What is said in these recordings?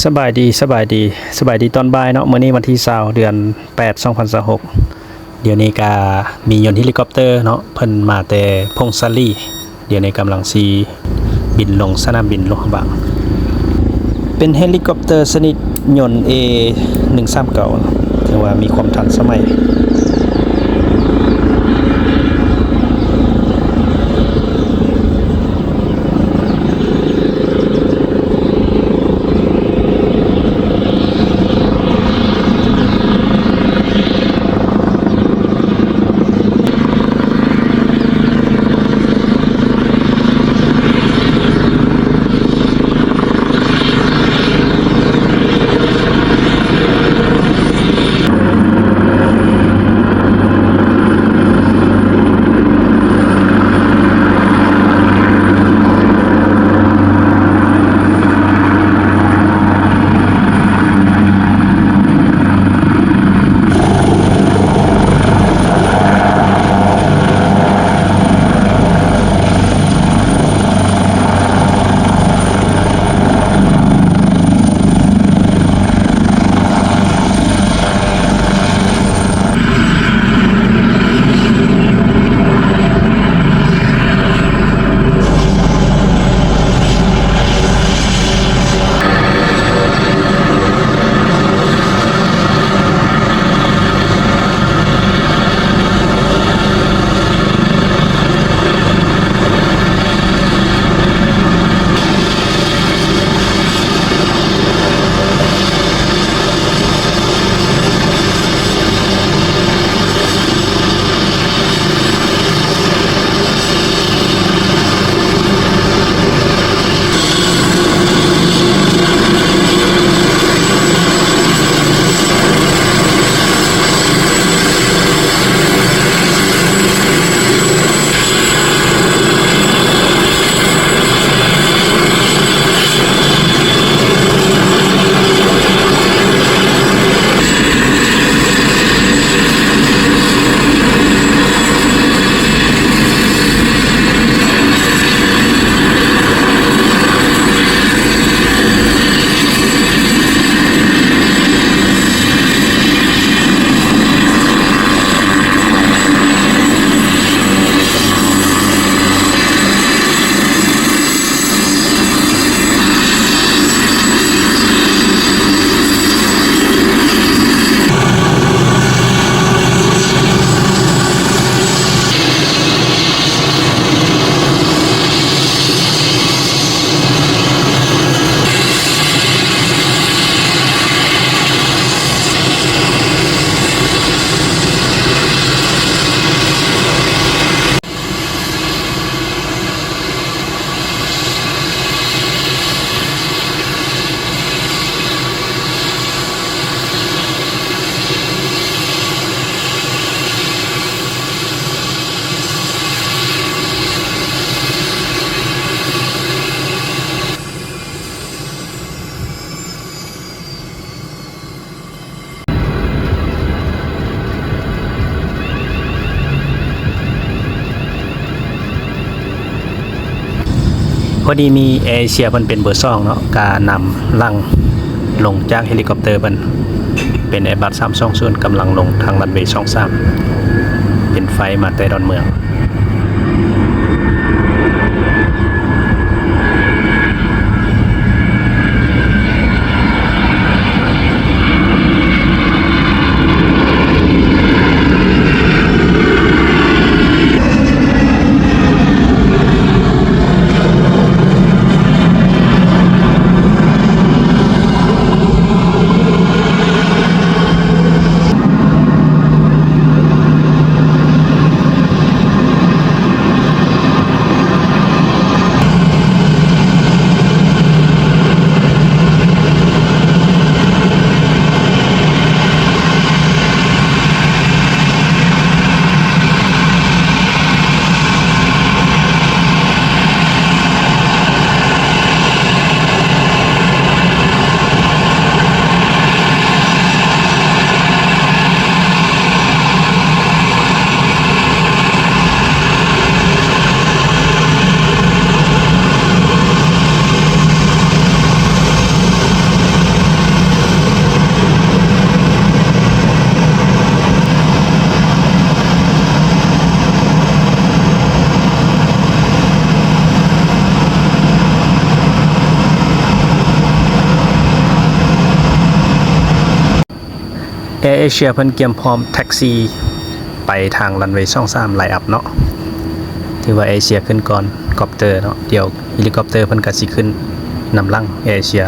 ສະບາຍດີ ສະບາຍດີ ສະບາຍດີຕອນບ່າຍເນາະ. ມື້ນີ້ວັນທີຊາວ ເດືອນແປດ ສອງພັນຊາວຫົກ. ດຽວນີ້ກະມີຍົນເຮລິຄອບເຕີເນາະ ເພິ່ນມາແຕ່ຜົ້ງສາລີ. ດຽວນີ້ກຳລັງຊິບິນລົງສະໜາມບິນຫຼວງພະບາງ. ເປັນເຮລິຄອບເຕີຊະນິດຍົນ ເອ ໜຶ່ງສາມເກົ້າ ຖືວ່າມີຄວາມທັນສະໄໝ. ພໍດີມີແອເອເຊຍເພິ່ນເປັນເບີສອງເນາະ ກະນຳຫຼັງລົງຈາກເຮລິຄອບເຕີເພິ່ນ ເປັນແອບັສສາມສອງສູນ ກຳລັງລົງທາງຣັນເວສອງສາມ ເປັນໄຟມາແຕ່ດອນເມືອງ. ແອເອເຊຍເພິ່ນກຽມພ້ອມແທັກຊີໄປທາງຣັນເວສອງສາມໄລອັບເນາະ. ຖືວ່າເອເຊຍຂຶ້ນກ່ອນກອບເຕີເນາະ, ດຽວເຮລິຄອບເຕີເພິ່ນກະຊິຂຶ້ນນຳຫຼັງເອເຊຍ.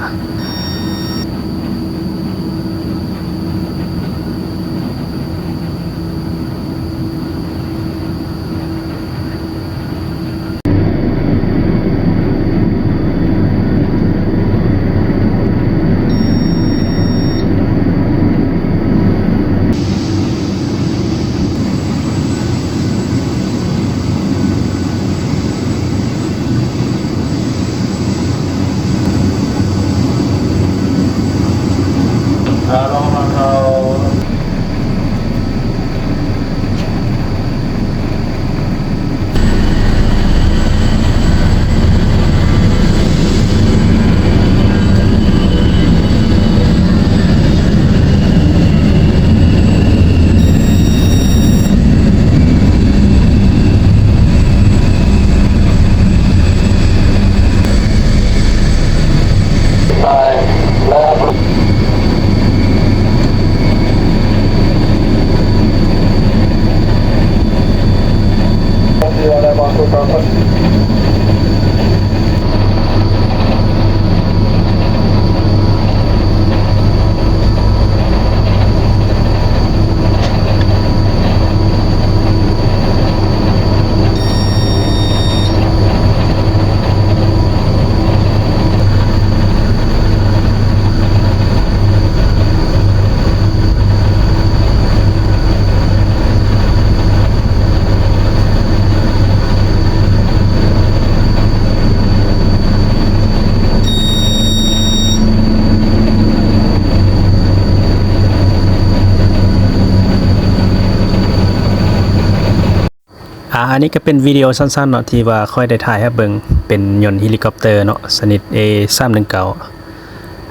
ອາ ອັນນີ້ກະເປັນວິດີໂອສັ້ນໆເນາະ ທີ່ວ່າຂ້ອຍໄດ້ຖ່າຍໃຫ້ເບິ່ງ ເປັນຍົນເຮລິຄອບເຕີເນາະ ຊະນິດ ເອ ສາມໜຶ່ງເກົ້າ.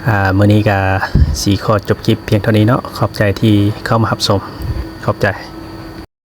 ອາ ມື້ນີ້ກະຊິຂໍຈົບຄລິບພຽງເທົ່ານີ້ເນາະ. ຂອບໃຈທີ່ເຂົ້າມາຮັບຊົມ. ຂອບໃຈ.